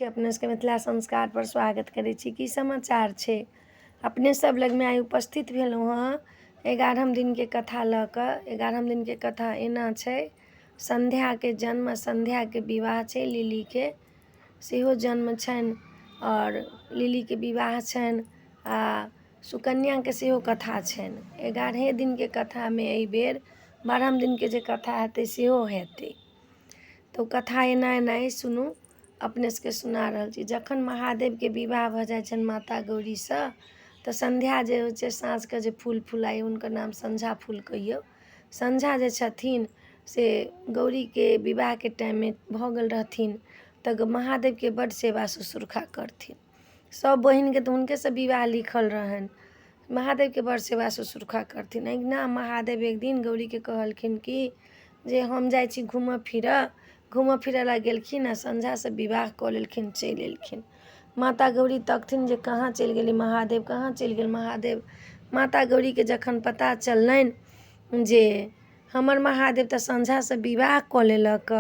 छी अपने सबके मिथिला संस्कार पर स्वागत करै छी। की समाचार छै? अपने सब लगमे आइ उपस्थित भेलहुँ हँ 11म दिनके कथा लऽ कऽ। 11म दिनके कथा एना छै, संध्याके जन्म आ संध्याके विवाह छै। लिलीके सेहो जन्म छनि आओर लिलीके विवाह छनि आ सुकन्याके सेहो कथा छनि। 11 दिनके कथामे एहिबेर 12म दिनके जे कथा हेतै सेहो हेतै। तऽ ओ कथा एना एना अइ, सुनू, अपने सबके सुना रहल छी। जखन महादेवके विवाह भऽ जाइ छनि माता गौरीसँ, तऽ संध्या जे होइ छै, साँझके जे फूल फुलाइ, हुनकर नाम संझा फूल कहियौ। संझा जे छथिन से गौरीके विवाहके टाइममे भऽ गेल रहथिन, तऽ महादेवके बड्ड सेवा शुश्रूषा करथिन। सब बहिनके तऽ हुनकेसँ विवाह लिखल रहनि। महादेवके बड़ सेवा शुश्रूषा करथिन। अहिना महादेव एक दिन गौरीके कहलखिन कि जे हम जाइ छी घूमऽ फिरऽ। घूमऽ फिरऽ लए गेलखिन आ संझासँ विवाह कऽ लेलखिन, चलि एलखिन। माता गौरी तकथिन जे कहाँ चलि गेलै महादेव, कहाँ चलि गेल महादेव। माता गौरीके जखन पता चललनि जे हमर महादेव तऽ संझासँ विवाह कऽ लेलक,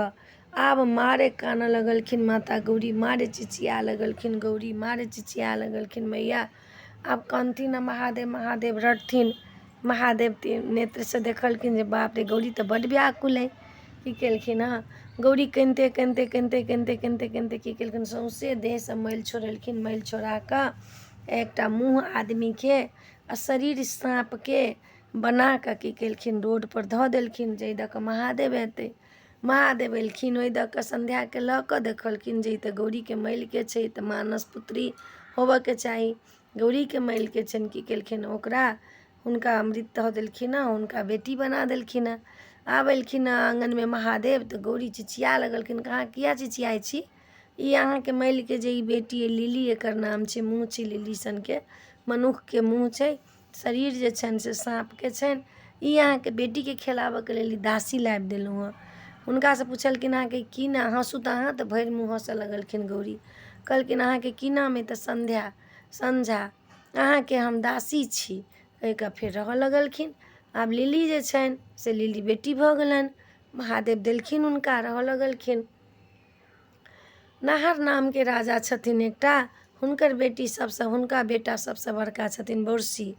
आब मारे कानऽ लगलखिन माता गौरी, मारे चिचिया लगलखिन गौरी, मारे चिचिया लगलखिन मैया। आब कनथिन आ महादेव महादेव रटथिन। महादेव नेत्रसँ देखलखिन जे बाप रे, गौरी तऽ बड्ड व्याकुल अइ। की केलखिन हँ, गौरी कनिते कनिते कनिते कनिते कनिते कनिते की केलखिन, सौँसे देहसँ मैल छोड़ेलखिन। मैल छोड़ा कऽ एकटा मुँह आदमीके आ शरीर साँपके बना कऽ की केलखिन, रोडपर धऽ देलखिन, जाहि दऽ कऽ महादेव एतै। महादेव एलखिन, ओहि दऽ कऽ संध्याके लऽ कऽ देखलखिन जे ई तऽ गौरीके मैलके छै, तऽ मानस पुत्री होबऽके चाही, गौरीके मैलके छनि। की केलखिन, ओकरा हुनका अमृत धऽ देलखिन हँ, हुनका बेटी बना देलखिन हँ। आब एलखिन हँ आङ्गनमे महादेव, तऽ गौरी चिचिया लगलखिन, अहाँ किया चिचियाइ छी? ई अहाँके मैलके जे ई बेटी अइ, लिली एकर नाम छै, मुँह छै लिली सनके, मनुखके मुँह छै, शरीर जे छनि से साँपके छनि। ई अहाँके बेटीके खेलाबऽके लेल ई दासी लाबि देलहुँ हँ। हुनकासँ पुछलखिन, अहाँके की नाम? हँसू तऽ अहाँ। तऽ भरि मुँह हँसऽ लगलखिन गौरी। कहलखिन, अहाँके की नाम अइ? तऽ संध्या, संझा, अहाँके हम दासी छी, कहि कऽ फेर रहऽ लगलखिन। आब लिली जे छनि से लिली बेटी भऽ गेलनि, महादेव देलखिन हुनका, रहऽ लगलखिन। नाहर नामके राजा छथिन एकटा, हुनकर बेटी सबसँ, हुनका बेटा सबसँ बड़का छथिन बौरसी।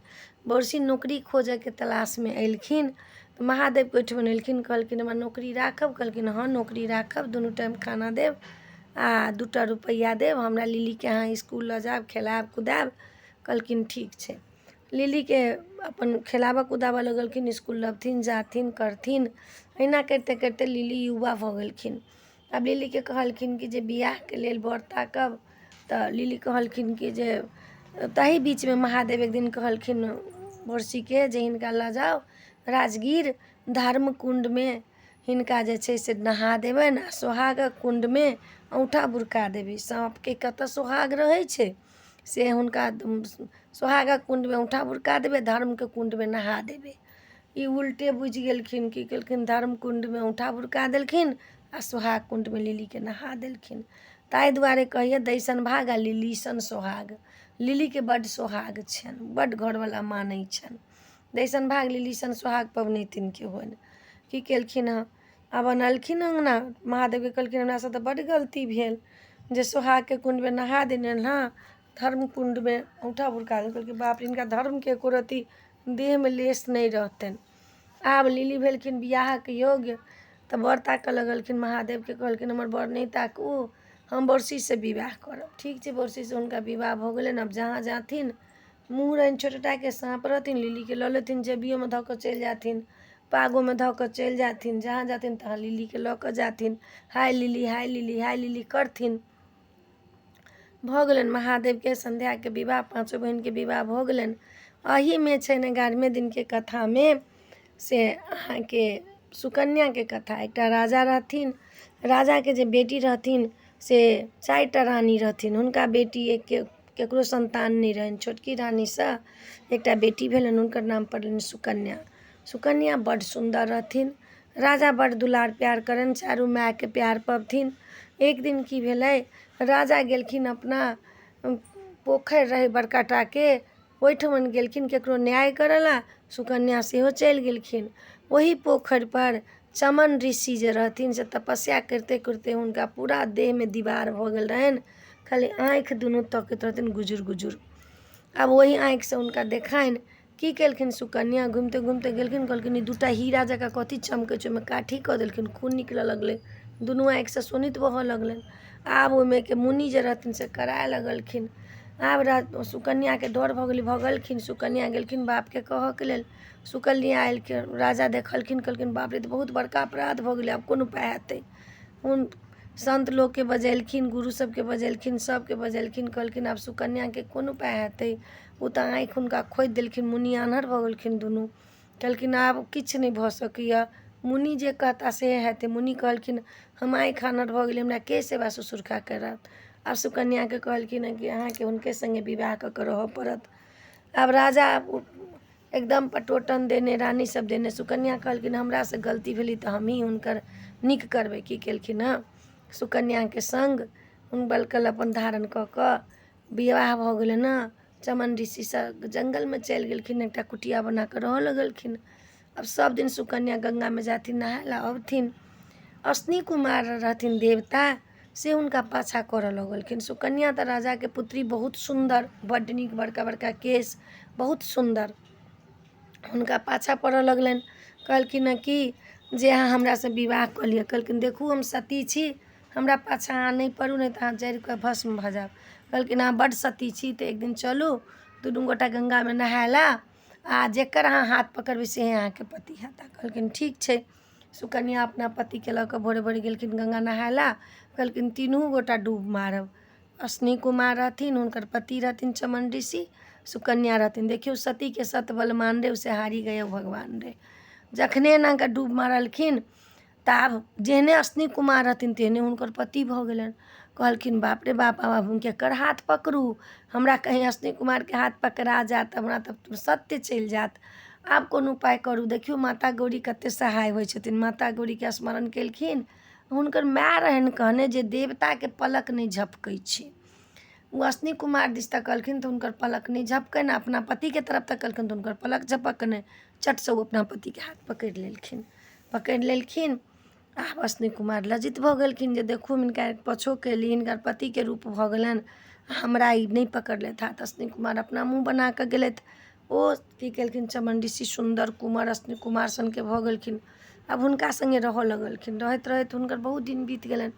बौरसी नौकरी खोजऽके तलाशमे एलखिन तऽ महादेवके ओहिठमन एलखिन। कहलखिन, हमरा नौकरी राखब? कहलखिन, हँ, नौकरी राखब, दुनू टाइम खाना देब आ 2टा रुपैआ देब। हमरा लिलीके अहाँ इसकुल लऽ जायब, खेलायब कुदायब। कहलखिन, ठीक छै। लिलीके अपन खेलाबऽ कुदाबऽ लगलखिन, इसकुल लबथिन, जाथिन, करथिन। एहिना करिते करिते लिली युवा भऽ गेलखिन। आब लिलीके कहलखिन कि जे बियाहके लेल वर ताकब। तऽ लिली कहलखिन कि जे, ताहि बीचमे महादेव एक दिन कहलखिन बरसीके जे हिनका लऽ जाउ राजगीर, धर्म कुण्डमे हिनका जे छै से नहा देबनि आ सोहागक कुण्डमे औँठा बुरका देबै। साँपके कतऽ सोहाग रहै छै? से हुनका सोहागक कुण्डमे औँठा बुरका देबै, धर्मके कुण्डमे नहा देबै। ई उल्टे बुझि गेलखिन। की केलखिन, धर्म कुण्डमे औँठा बुरका देलखिन आ सोहाग कुण्डमे लिलीके नहा देलखिन। ताहि दुआरे कहैए, दैसन भाग आ लिली सन सोहाग। लिलीके बड्ड सोहाग छनि, बड्ड घरवला मानै छनि। दैसन भाग लिली सन सोहाग पबनैतिनके होनि। की केलखिन हँ, आब अनलखिन अङ्गना। महादेवके कहलखिन, हमरासँ तऽ बड्ड गलती भेल जे सोहागके कुण्डमे नहा देलियनि हँ, धर्म कुण्डमे औँठा बुरका देलखिन। कहलखिन, बाप रे, हिनका धर्मके एको रत्ती देहमे लेश नहि रहतनि। आब लिली भेलखिन बियाहक योग्य, तऽ वर ताकऽ लगलखिन। महादेवके कहलखिन, हमर वर नहि ताकू, हम बरसीसँ विवाह करब। ठीक छै, बरसीसँ हुनका विवाह भऽ गेलनि। आब जहाँ जाथिन, मुँह रहनि छोटे टाके, साँप रहथिन, लिलीके लऽ लेथिन, जेबियोमे धऽ कऽ चलि जाथिन, पागोमे धऽ कऽ चलि जाथिन। जहाँ जाथिन तहाँ लिलीके लऽ कऽ जाथिन, हाय लिली, हाय लिली, हाय लिली करथिन। भऽ गेलनि महादेवके संध्याके विवाह, पाँचो बहिनके विवाह भऽ गेलनि। एहिमे छनि 11 दिनके कथामे से अहाँके सुकन्याके कथा। एकटा राजा रहथिन, राजाके जे बेटी रहथिन से 4टा रानी रहथिन। हुनका बेटी एक ककरो सन्तान नहि रहनि। छोटकी रानीसँ एकटा बेटी भेलनि, हुनकर नाम पड़लनि सुकन्या। सुकन्या बड्ड सुन्दर रहथिन। राजा बड्ड दुलार प्यार करनि, चारू मायके प्यार पबथिन। एक दिन की भेलै, राजा गेलखिन अपना पोखरि रहै बड़का टाके, ओहिठमन गेलखिन ककरो न्याय करऽ लए। सुकन्या सेहो चलि गेलखिन। ओही पोखरिपर चमन ऋषि जे रहथिन से तपस्या करिते करिते हुनका पूरा देहमे दीवार भऽ गेल रहनि। खाली आँखि दुनू तकैत रहथिन गुजुर गुजुर। आब ओही आँखिसँ हुनका देखानि। की केलखिन सुकन्या घुमिते घुमिते गेलखिन, कहलखिन ई दूटा हीरा जकाँ कथी चमकै छै? ओहिमे काठी कऽ देलखिन, खून निकलऽ लगलै, दुनू आँखिसँ शोणित बहऽ लगलनि। आब ओहिमे के मुनि जे रहथिन से कराय लगलखिन। आब सुकन्याके डर भऽ गेलै, भगलखिन। सुकन्या गेलखिन बापके कहऽके लेल। सुकन्या एलखिन, राजा देखलखिन, कहलखिन बाप रे, तऽ बहुत बड़का अपराध भऽ गेलै, आब कोन उपाय हेतै? संत लोकके बजेलखिन, गुरु सबके बजेलखिन, सबके बजेलखिन। कहलखिन आब सुकन्याके कोन उपाय हेतै? ओ तऽ आँखि हुनका खोदि देलखिन, मुनि आन्हर भऽ गेलखिन दुनू। कहलखिन आब किछु नहि भऽ सकैए, मुनि जे कहता से हेतै। मुनि कहलखिन हम आँखि आन्हर भऽ गेली, हमरा के सेवा ससुरखा करत? आब सुकन्याके कहलखिन कि अहाँके हुनके सङ्गे विवाह कऽ कऽ रहऽ पड़त। आब राजा एकदम पटोटन देने, रानी सब देने। सुकन्या कहलखिन हमरासँ गलती भेलै तऽ हमही हुनकर नीक करबै। की केलखिन हँ, सुकन्याके सङ्ग बलकल अपन धारण कऽ कऽ विवाह भऽ गेलै ने। चमन ऋषिसँ जङ्गलमे चलि गेलखिन, एकटा कुटिया बना कऽ रहऽ लगलखिन। आब सब दिन सुकन्या गंगामे जाथिन नहाय लए, अबथिन। अश्विनी कुमार रहथिन देवता, से हुनका पाछा करऽ लगलखिन। सुकन्या तऽ राजाके पुत्री, बहुत सुन्दर, बड्ड नीक, बड़का बड़का केश, बहुत सुन्दर। हुनका पाछा पड़ऽ लगलनि। कहलखिन हँ कि जे अहाँ हमरासँ विवाह कऽ लिअ। कहलखिन देखू हम सती छी, हमरा पाछा अहाँ नहि पड़ू, नहि तऽ अहाँ जरि कऽ भस्म भऽ जायब। कहलखिन अहाँ बड्ड सती छी, तऽ एक दिन चलू दुनू गोटा गंगामे नहाय लए, आ जकर अहाँ हाथ पकड़बै से अहाँके पति हेता। कहलखिन ठीक छै। सुकन्या अपना पतिके लऽ कऽ भोरे भोरे गेलखिन गंगा नहाय लए। कहलखिन तीनू गोटा डूब मारब। अश्विनी कुमार रहथिन, हुनकर पति रहथिन चमन ऋषि, सुकन्या रहथिन। देखियौ सतीके सत बलमान रे, उसे हारी गए भगवान रे। जखने एना कऽ डूब मारलखिन तऽ आब जेहने अश्विनी कुमार रहथिन तेहने हुनकर पति भऽ गेलनि। कहलखिन बाप रे बाप, आब हम केकर हाथ पकड़ू? हमरा कहीं अश्विनी कुमारके हाथ पकड़ा जायत, हमरा तऽ सत्य चलि जायत। आब कोन उपाय करू? देखियौ माता गौरी कते सहाय होइ छथिन। माता गौरीके स्मरण केलखिन। हुनकर माय रहनि कहने जे देवताके पलक नहि झपकै छै। ओ अश्विनी कुमार दिस तकलखिन तऽ हुनकर पलक नहि झपकनि, अपना पतिके तरफ तकलखिन तऽ हुनकर पलक झपकनि। चटसँ ओ अपना पतिके हाथ पकड़ि लेलखिन, पकड़ि लेलखिन। आब अश्विनी कुमार लज्जित भऽ गेलखिन जे देखू हम हिनका पछो केली, हिनकर पतिके रूप भऽ गेलनि, हमरा ई नहि पकड़लथि हाथ। अश्विनी कुमार अपना मुँह बना कऽ गेलथि। ओ की केलखिन, चमन ऋषि सुन्दर कुमर अश्विनी कुमार सनके भऽ गेलखिन। आब हुनका सङ्गे रहऽ लगलखिन। रहैत रहैत हुनकर बहुत दिन बीत गेलनि।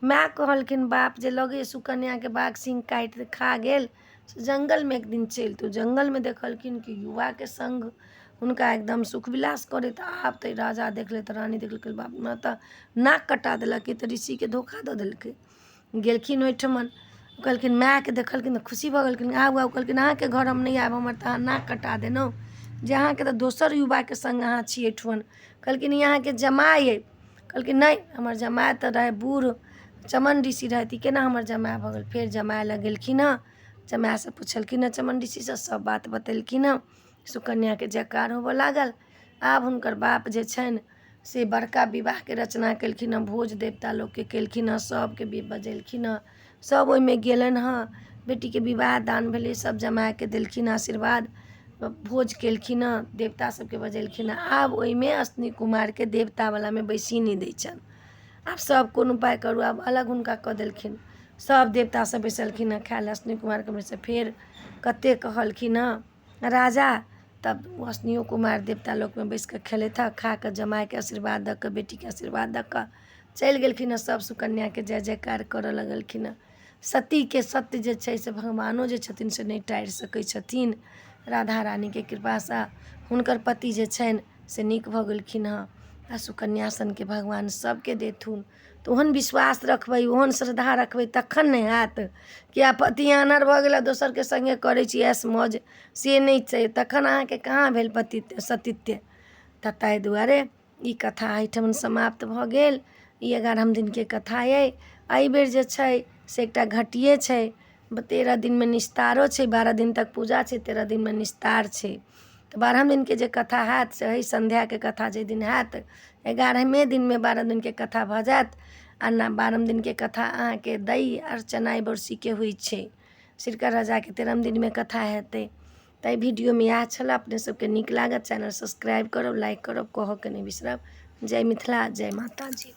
माय कहलखिन बाप जे लगैए सुकन्याके बाघ सिंह काटि खा गेल, से जङ्गलमे एक दिन चलितहुँ। जङ्गलमे देखलखिन कि युवाके सङ्ग हुनका एकदम सुख विलास करैत। आब तऽ राजा देखलथि, रानी देखलकै, बाप हमरा तऽ नाक कटा देलक, ई तऽ ऋषिके धोखा दऽ देलकै। गेलखिन ओहिठमन, कहलखिन मायके देखलखिन तऽ खुशी भऽ गेलखिन। आउ आउ। कहलखिन अहाँके घर हम नहि आयब, हमर तऽ अहाँ नाक कटा देलहुँ, जे अहाँके तऽ दोसर युवाके सङ्ग अहाँ छी एहिठमन। कहलखिन ई अहाँके जमाय अइ। कहलखिन नहि, हमर जमाय तऽ रहै बूढ़ चमन ऋषि रहथि, ई केना हमर जमाय भऽ गेल? फेर जमाय लग गेलखिन हँ, जमायसँ पुछलखिन हँ, चमन ऋषिसँ सब बात बतेलखिन हँ। सुकन्याके जयकार होबऽ लागल। आब हुनकर बाप जे छनि से बड़का विवाहके रचना केलखिन हँ, भोज देवता लोकके केलखिन हँ, सबके भी बजेलखिन हँ, सब ओहिमे गेलनि हँ। बेटीके विवाह दान भेलै, सब जमायके देलखिन आशीर्वाद, भोज केलखिन हँ, देवता सबके बजेलखिन हँ। आब ओहिमे अश्विनी कुमारके देवतावलामे बैसही नहि दै छनि। आब सब कोन उपाय करू? आब अलग हुनका कऽ देलखिन। सब देवता सब बैसलखिन हँ खाय लए, अश्विनी कुमारके बैसे। फेर कते कहलखिन हँ राजा, तब अश्विनियो कुमार देवता लोकमे बैस कऽ खेलथि हँ। खा कऽ जमायके आशीर्वाद दऽ कऽ, बेटीके आशीर्वाद दऽ कऽ चलि गेलखिन हँ। सब सुकन्याके जय जयकार करऽ लगलखिन हँ। सतीके सत्य जे छै से भगवानो जे छथिन से नहि टारि सकै छथिन। राधा रानीके कृपासँ हुनकर पति जे छनि से नीक भऽ गेलखिन हँ। आ सुकन्या सनके भगवान सबके देथुन। तऽ ओहन विश्वास रखबै, ओहन श्रद्धा रखबै, तखन ने हैत। किया पति आन्हर भऽ गेल आ दोसरके सङ्गे करै छी ऐश मौज, से नहि छै, तखन अहाँके कहाँ भेल पतित्व सतीत्व? तऽ ताहि दुआरे ई कथा एहिठाम समाप्त भऽ गेल। ई 11म दिनके कथा अइ। एहिबेर जे छै से एकटा घटिए छै, 13 दिनमे निस्तारो छै। 12 दिन तक पूजा छै, 13 दिनमे निस्तार छै। तऽ 12म दिनके जे कथा हैत से एहि सन्ध्याके कथा जाहि दिन हैत, 11मे दिनमे 12 दिनके कथा भऽ जायत। आ ने 12म दिनके कथा अहाँके दही अर्चनाइ बरसीके होइ छै। सिरका राजाके 13म दिनमे कथा हेतै। तऽ एहि वीडियोमे इएह छलए। अपने सबके नीक लागत चैनल सब्सक्राइब करब, लाइक करब, कहऽके नहि बिसरब। जय मिथिला, जय माताजी।